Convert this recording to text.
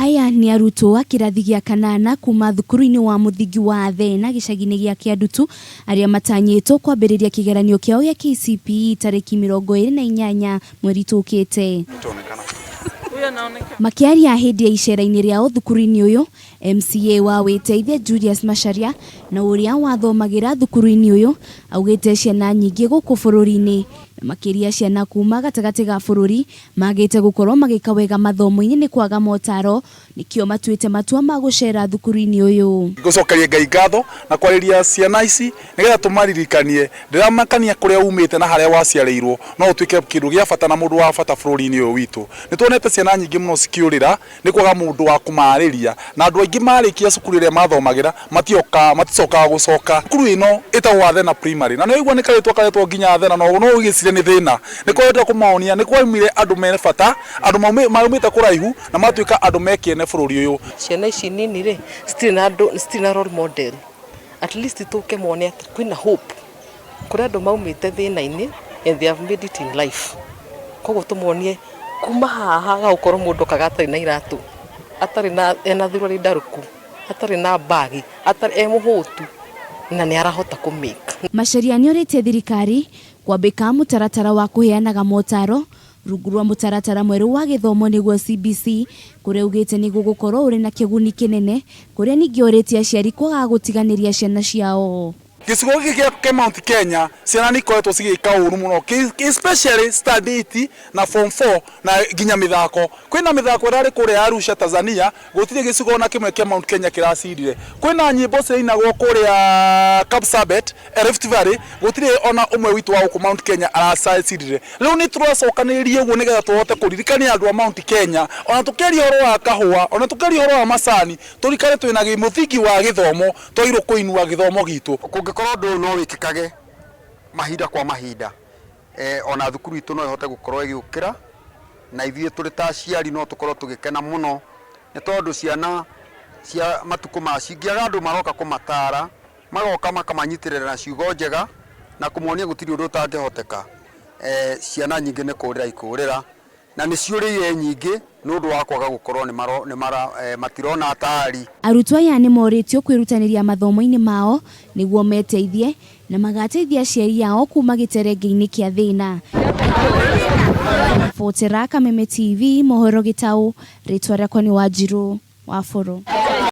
Aya nĩ arutwo a kĩrathi gĩa kanana kuma thukuru-inĩ wa mũthingi wa Athena gĩcagi-inĩ gĩa Kĩandutu arĩa matanyĩtwo kwambĩrĩria kĩgeranio kĩao gĩa KCPE tarĩki 28 mweri tũkĩte. Makĩaria hĩndĩ ya icera-inĩ rĩao thukuru-inĩ ũyũ, MCA wa Wĩteithie Julius Macharia na ũrĩa wathomagĩra thukuru-inĩ ũyũ augĩte ciana nyingĩ gũkũ bũrũri-inĩ na makĩria ciana kuma gatagatĩ ga bũrũri magĩte gũkorwo magĩka wega mathomo-inĩ nĩ kwaga motaro nĩkĩo matuĩte matua ma gũcera thukuru-inĩ ũyũ. Ngũcokeria Ngai ngatho na kwarĩria ciana ici nĩgetha tũmaririkanie ndĩramakania kũrĩa umĩte na harĩa waciarĩirwo no ũtuĩke kĩndũ gĩa bata na mũndũ wa bata bũrũri-inĩ ũyũ witũ. Nĩ tuonete ciana nyingĩ mũno cikĩũrĩra nĩ kwaga mũndũ wa kũmarĩria na andũ aingĩ marĩkia cukuru ĩrĩa mathomagĩra matioka maticokaga gũcoka. Cukuru ĩno ĩtagwo Athena Primary na nĩ waigua nĩ karĩtwa karetwo nginya Athena no ũgĩcirie nĩ thĩna. Nĩ kwenda kũmonia nĩ kwaumire andũ me bata andũ maumĩte kũraihu na matuĩka andũ me kĩene bũrũri ũyũ. Ciana ici nini rĩ citirĩ na andũ, citirĩ na role model. At least tũke mone atĩ kwĩna hope, kũrĩ andũ maumĩte thĩna-inĩ and they have made it in life. Koguo tũmonie kuma haha gagũkorwo mũndũ okaga atarĩ na iratũ, atarĩ na ena thuruarĩ ndarũku, atarĩ na mbagi, atarĩ e mũhũtu na nĩ arahota kũ make. Macharia nĩorĩtie thirikari kwambĩka mũtaratara wa kũheanaga motaro rungu rwa mũtaratara mwerũ wa gĩthomo nĩguo CBC kũrĩa augĩte nĩ gũgũkorwo ũrĩ na kĩguni kĩnene kũrĩa ningĩ orĩtie aciari kwaga gũtiganĩria ciana ciao. Gĩcigo gĩkĩ gĩa Mount Kenya ciana nĩ ikoretwo cigĩka ũru mũno, especially standard 8 na form 4 na nginya mĩthako. Kwĩna mĩthako ĩrarĩ kũrĩa Arusha, Tanzania, gũtirĩ gĩcigo ona kĩmwe kĩa Mount Kenya kĩracindire. Kwĩna nyĩmbo cirainagwo kũrĩa Kapsabet, Rift Valley, gũtirĩ ona ũmwe witũ wa gũkũ Mount Kenya aracindire. Rĩu nĩ tũracokanĩrĩria ũguo nĩgetha tũhote kũririkania andũ a Mount Kenya ona tũkĩaria ũhoro wa kahũa, ona tũkĩaria ũhoro wa macani, tũrikane twĩna mũthingi wa gĩthomo, twagĩrĩirwo kũinua gĩthomo gitũ. Kũngĩkorwo ũndũ ũyũ no wĩkĩkage mahinda kwa mahinda, ona thukuru itũ no ĩhote gũkorwo ĩgĩũkĩra na ithuĩ tũrĩ ta aciari no tũkorwo tũgĩkena mũno nĩ tondũ ciana cia matukũ maya cingĩaga andũ maroka kũmatara, magoka makamanyitĩrĩra na ciugo njega na kũmonia gũtirĩ ũndũ ũtangĩhoteka, ciana nyingĩ nĩ kũrĩra ikũrĩra na nĩ ciũrĩire nyingĩ nĩ ũndũ wa kwaga gũkorwo nĩ mara matirona atari. Arutwo aya nĩ morĩtio kwĩrutanĩria mathomo-inĩ mao nĩguo meteithie na magateithia aciari ao kuma gĩterenge-inĩ kĩa thĩna. Botera Kameme TV, mohoro gĩtaũ, rĩtwa rĩakwa nĩ Wanjirũ wa Bũrũ.